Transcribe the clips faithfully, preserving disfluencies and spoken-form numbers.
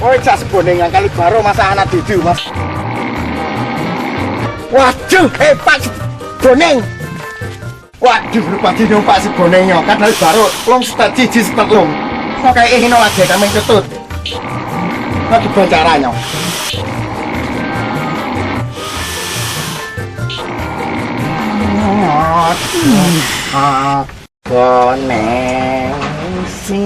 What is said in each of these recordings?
Oi, cak si Boneng nyang kali baroe masa hana tidu, Mas. Waduh, hebat si Boneng. Waduh, rupa jinoe Pak si Boneng nyoe, kan dari baroe, lom setat jiji setat lom. Kok kayak ini lagi, kami ketut. Lagi bacara nyoe. Boneng si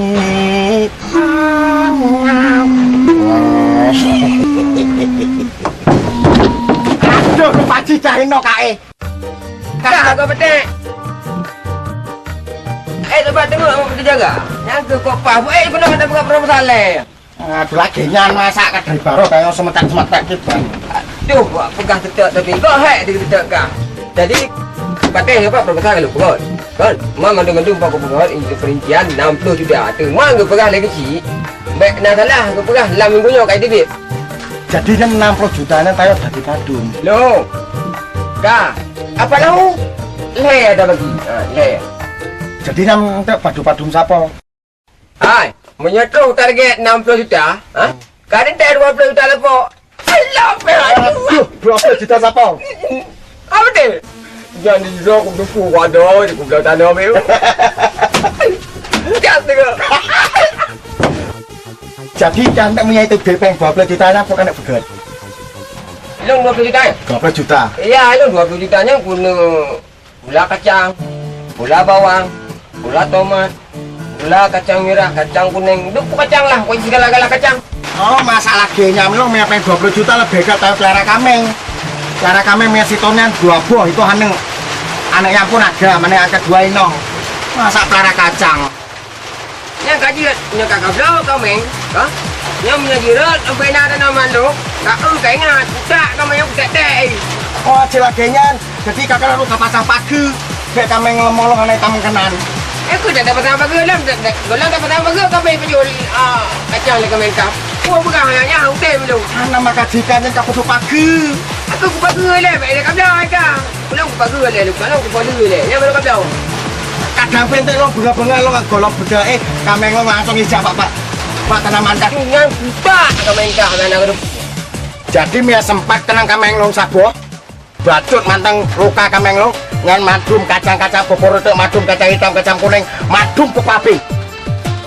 Aduh, Pak Cicah inoe kae. Dah, kau petik. Eh, tempat tengok, mau kita jaga. Yang ke kok pah, eh, kena ada buka proposal leh. Ah, tu lagi nyan masak kat dari baroe kayak semetak-semetak gitu. Duh, wak peugah teutap tapi kok hek di teutap kah. Jadi, patéh apa proposal kalau peugah. Kan, ma mandum-mandum bak peugah itu perincian enam puluh juta. Tu ma geupeugah lagi cik. Baik na salah geupeugah lam minggu nyoe kai teubiet. Jadi nyan enam puluh juta nyan tayo dari padum. Lo. Ka. Apa lahu? Lé ada bagi. Ha, lé. Jadi nyan untuk padu-padum sapo? Hai, meunyoe troh target enam puluh juta, ha? Kadang tak dua puluh juta lepo. Alah, aduh, dua puluh juta sapo? Apa tu? Jangan dijok untuk ku ada, di kubulan tanah, Beb. Gas tu ke? Jadi, kan tak punya itu bepeng dua puluh juta, apa kan nak pegat? Long dua puluh juta, ya? Dua puluh juta. Iya, long dua puluh juta nya guna Gula kacang, gula bawang, gula tomat, gula kacang merah, kacang kuning, duku kacang lah, pokoknya segala-gala kacang. Oh, masalah genya meunan, meunan dua puluh juta lebih ke tayo pelara kameng. Pelara kameng meunan sitonan dua boh, itu hana. Anak yang pun ada, mana yang kedua inong. Masa pelara kacang? Nyang ka jeuet, nyang ka kabloe kameng, ha? Nyang meunyoe jeuet, sampai na tanaman tu, ka eu ka ingat, putak kameng nyang putak teh. Oh, cilaka nyan. Jadi, kakak lalu ka pasang pageue, bèk kameng leumoh lôn hana tameukenan. Eh, ku dak pasang pageue lom, dak, dak, gohlom dak pasang pageue, kameng peujeuet, ah, kacang lé kameng ka. Ku peugah nyan, nyan, udeb lôn. Hana maka jika nyan ka peuduek pageue. Aku ku pageue lé, bèk lé kabloe ka. Ulôn kupageue lé, Lukman, ulôn kupageue lé. Nyan baru kabloe. Kadang pih enteuk lôn beungoh-beungoh lôn gohlom beudôh, eh, kameng lôn langsung ijak bak, bak, bak tanaman ka. Nyan kutak kameng ka, hana, hana. Jadi, mia sempat keunong kameng lôn saboh, bacut mantong luka kameng lôn, nyan mandum kacang-kacang bubur reutôk, mandum kacang itam, kacang kuning, mandum peupapi.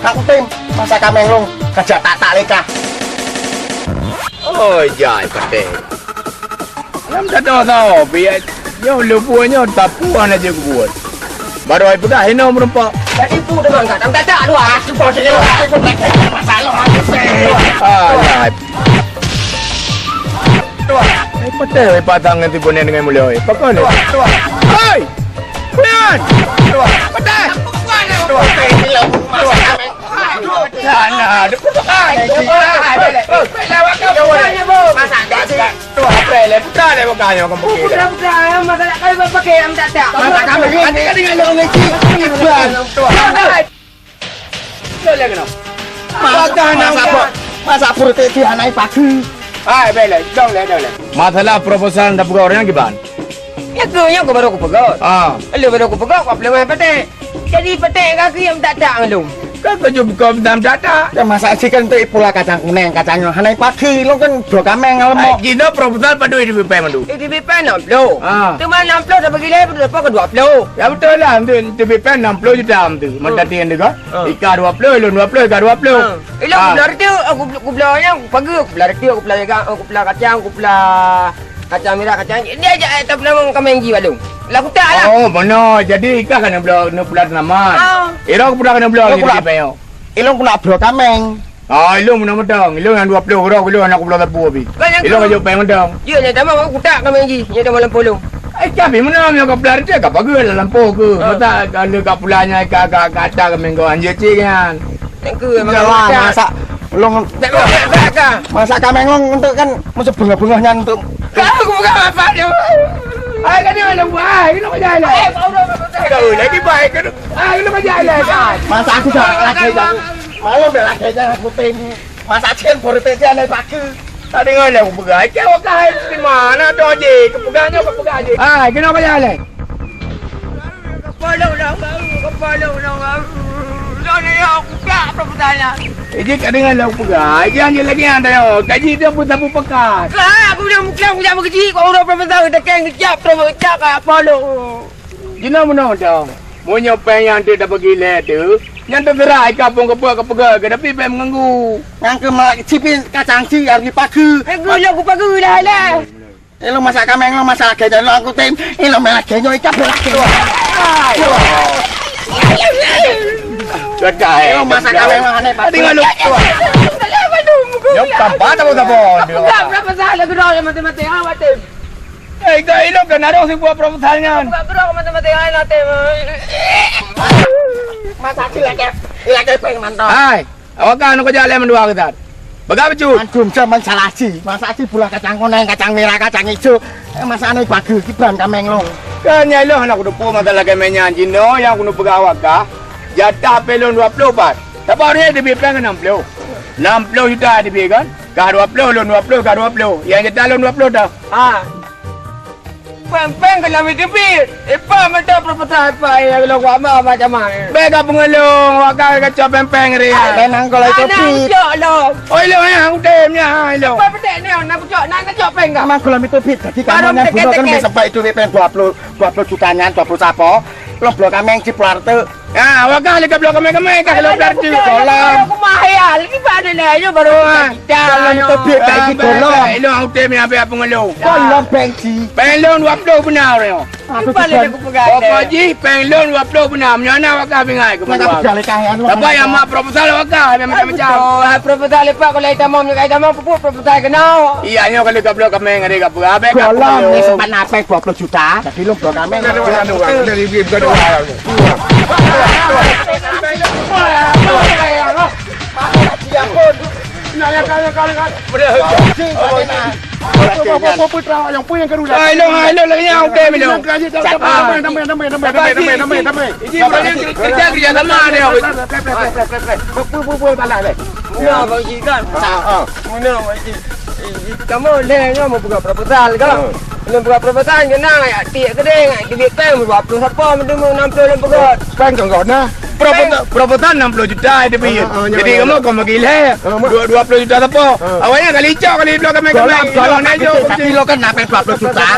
Aku tem, masa kameng lôn kajak tak-tak lé ka. Oh, jai, peudeh. Lam tadoh saho, biet nyoe lubua nyoe tapuan aja kubuet. Baru ai peugah hino meureumpok. Jadi pu deungon ka, dam dada dua. Aku bos ini, aku pun tak kira masalah, aku seh. Alah. Tuh. Eh, peudeh, eh, patang ngan tipu neng dengan mulia, eh. Pakon, eh? Tuh, tuh. Hei! Kuyan! Tuh. Peudeh! Tuh, eh, ini lah, masalah. Nah, nah, aduh. Hai, hai, hai, hai. Masak gaji. Tuh, apa le? Bukan le, bukan le, bukan le. Bukan, bukan. Masalah kalau pakai yang tak, tak. Masak kami. Ada kan dengan orang ngaji. Iban. Tuh. Hai. Boleh kena. Masak, masak apa? Masak perut itu anak pagi. Hai, boleh. Dong le, dong le. Masalah proposal ndak buka orang gimana? Ya ke, ya ke baru aku pegang. Ah. Lalu baru aku pegang, aku boleh main petik. Jadi petik kaki yang tak tak ngelung. Kan kau jumpa kau dalam data. Ya, masa sih kan tu pula kacang kuning, kacang yang hana pagi, lo kan dua kameng kalau mau. Eh, gina proposal pada di B P M tu. Eh, di B P M enam puluh. Ah. Tu mana enam puluh dah bagi leh, berapa ke dua puluh? Ya betul lah, tu, tu B P M enam puluh juta tu. Mantap tiang tu kan. Ah. Ika dua puluh, lon dua puluh, ika dua puluh. Ah. Eh, lo kubla tu, aku kubla yang, aku pagi, aku kubla tu, aku kubla jaga, aku kubla kacang, aku kubla Kacang merah, kacang, dia ajak, eh, tapi nama kami ji balong. Lah kutak lah. Oh, benar. Jadi, ikah kan nak pula, nak pula tanaman. Ah. Ira aku pula kena pula. Ilong pula. Ilong aku nak pula kameng. Ah, ilong mana medang. Ilong yang dua puluh orang, ilong anak pula tapu habis. Kan yang ilong tu aja payah medang. Ya, yang tambah aku kutak kami ji. Yang tambah lampu long. Eh, tapi mana yang kau pula tu, kau pagar lah lampu ke? Ah. Masa kalau kau pulanya, kau, kau, kau tak kami kau anjir cik kan. Tengku memang jalan masak. Long. Tak, tak, tak, tak. Masak kameng long untuk kan masa bengah-bengah nyan untuk. Kau bukan apa dia. Ai, kan dia long buah, ai, kena jalan. Kau lagi baik kan. Ai, kena jalan. Masak aku dah lagi dah. Malam dah lagi dah aku tim. Masak cian baru teh dia naik paku. Tak dengar lah aku pegang. Kau kau di mana tu je? Kau pegang nyo, kau pegang je. Ai, kena jalan. Kepala ulang baru, kepala ulang baru. Dah Ayo, buka proposal nyan. Eh, jih ka deungoe lôn peugah. Eh, jih hana lagèe nyan, ayo. Gaji tu pun sabu pekan. Lah, aku dah muklang, aku dah beugiji, kok uroe proposal, dakeng geucap, terus geucap, kayak apa lôn? Jinoe meunoe dong. Meunyoe péng nyang teuk tabagi lé teuh, nyan teuseurah i kapông keupeue ka peugah, tapi péng meunganggu. Nyan keuh mak cipin kacang ci harus dipaku. Eh, gula kupaku dah lah. Eh, lôn masak kaméng, lôn masak lagèe nyoe, lôn angkutin. Eh, lôn masak lagèe nyoe, ikan lagèe nyoe. Sudah, eh, lôn masak kaméng, lôn aneh, Pak. Tinggal lu. Nyoe tampak tak apa-apa. Enggak, berapa salah, gedor, mati-mati, ah, mati. Eh, kak ilok kan ada si buah proposal nyan. Buka gerok mata-mata yang lain nanti. Masa sih lagi, lagi pengen mantap. Hai, awak kan aku jalan mendua kita. Pegang becut. Antum zaman salah si, masa si pula kacang koneng, kacang merah, kacang hijau. Eh, masa ni pagi kiban kameng long. Kan nyai loh nak kudu pun masalah kameng nyan jinoe yang kudu pegang awak kah. Jatah pelon dua puluh pat. Tapi hari ni diberi peng enam puluh. Enam puluh juta diberi kan? Kah dua puluh, lôn dua puluh, kah dua puluh. Yang jatah lôn dua puluh dah. Ha. Péng-péng keunan meuteubit. Ipa mantong proposal ipa, ya, lôn wak ma macam mana? Bèk ka peungeulong, wak ka kacok péng-péng ri. Memang kalau itu. Anak cok lom. Oi, lôn, ya, udem, ya, lôn. Ipa petek ni, nak cok, nak, nak cok péng ka? Memang kalau itu bit, jadi kamu yang bunuh kan bisa sampai itu bit péng dua puluh, dua puluh juta nyan, dua puluh sapo. Lôn bloe kameng ciplar tu. Ah, awak kah lé ka bloe kameng-kameng kah lôn blar tu. Kolam. Aku mah ya, lagi pada lah, yo baru. Ah. Kolam topik kayak gitu, ah, loh. Ilong utem yang apa pengeluh. Kolam pensi. Pelong dua puluh benar, yo. Aku balik aku pegang. Pokok jih pelong dua puluh benar. Menyana awak kah bingai ke. Apa yang mak proposal awak kah macam-macam. Oh, proposal lepak kalau kita mau, kita mau pupuk proposal kena. Iya, nyo kalau ka bloe kameng ada ka apa. Kolam ni sempat napai dua puluh juta. Tapi lôn bloe kameng. Hai, lôn, hai, lôn, lagi nyang udah, lôn. Iji, ureueng kerja, kerja sama ni. Muna, Bang Ji, kan? Ah, ah. Muna, Bang Ji. Kamoe lhèe nyoe meupeugah proposal, kan? Hmm. Lôn peugah proposal, nyoe na, tiek keudéh, duit péng dua puluh sapo, meudeungoe enam puluh lôn peugah. Péng keu gob na. Proposal, proposal enam puluh juta itu, Pi. Ah, ah, ya, ya. Jadi, kamoe keu bagi lhèe. Ah, ma- dua, dua puluh juta sapo. Ah. Awaknyan kali cok, kali bloe kameng-kameng. Gob, gob, tapi lo kan na péng dua puluh juta.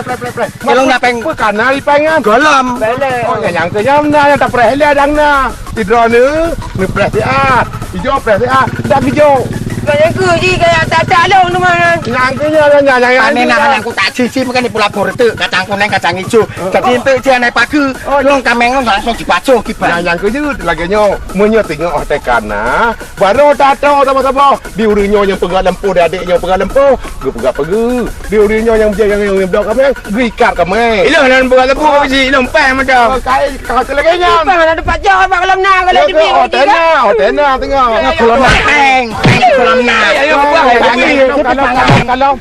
Kalau na péng. Bukan na péng kan? Gob. Oh, nyang, nyang keu nyang na, nyang tapreh lé dang na. Sidroe neu, neupreh siat, ijo preh siat, dak ijo. Kaya ku ji kaya tak tak long teuma. Nyang keu nyoe nyang nyang. Ane nah nyang ku tak sisi makan di pula pur tu, kacang kuning, kacang hijau. Jadi entuk je naik paku, long kameng long langsung dipacu kiban. Nyang keu jeuet lagèe nyoe, meunyoe teungoh teka na, baru tato sama-sama. Di ureueng nyoe nyang peugah lampu, di adék nyoe peugah lampu, geupeugah peugah. Di ureueng nyoe nyang nyang nyang blok kameng, geuikat kameng. Ilah nan peugah lampu biji, ilah empat macam. Kai Ka keu lagèe nyan. Pang ada tempat jawab bak kolam na kalau di. Hotel na, hotel na tengok. Kolam na, peng, peng kolam na. Ayo, buang. Kalau, kalau, kalau,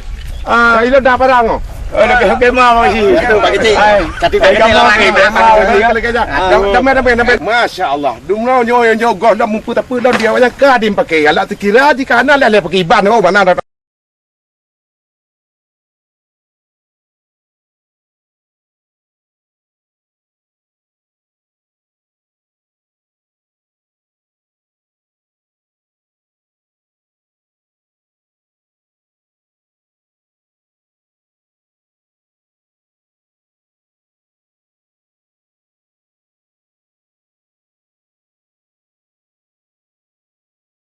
ah, ilo dah parang. Oh, lagi okey mah masih. Itu bagi cik. Hai. Tapi bagi cik orang ni, mama. Damai, damai, damai. Masya Allah. Dumno nyoe nyoe goh dah mupu tapi dah dia banyak ka dim pakai. Alat sekira di kanan dah pakai ban. Oh, mana dah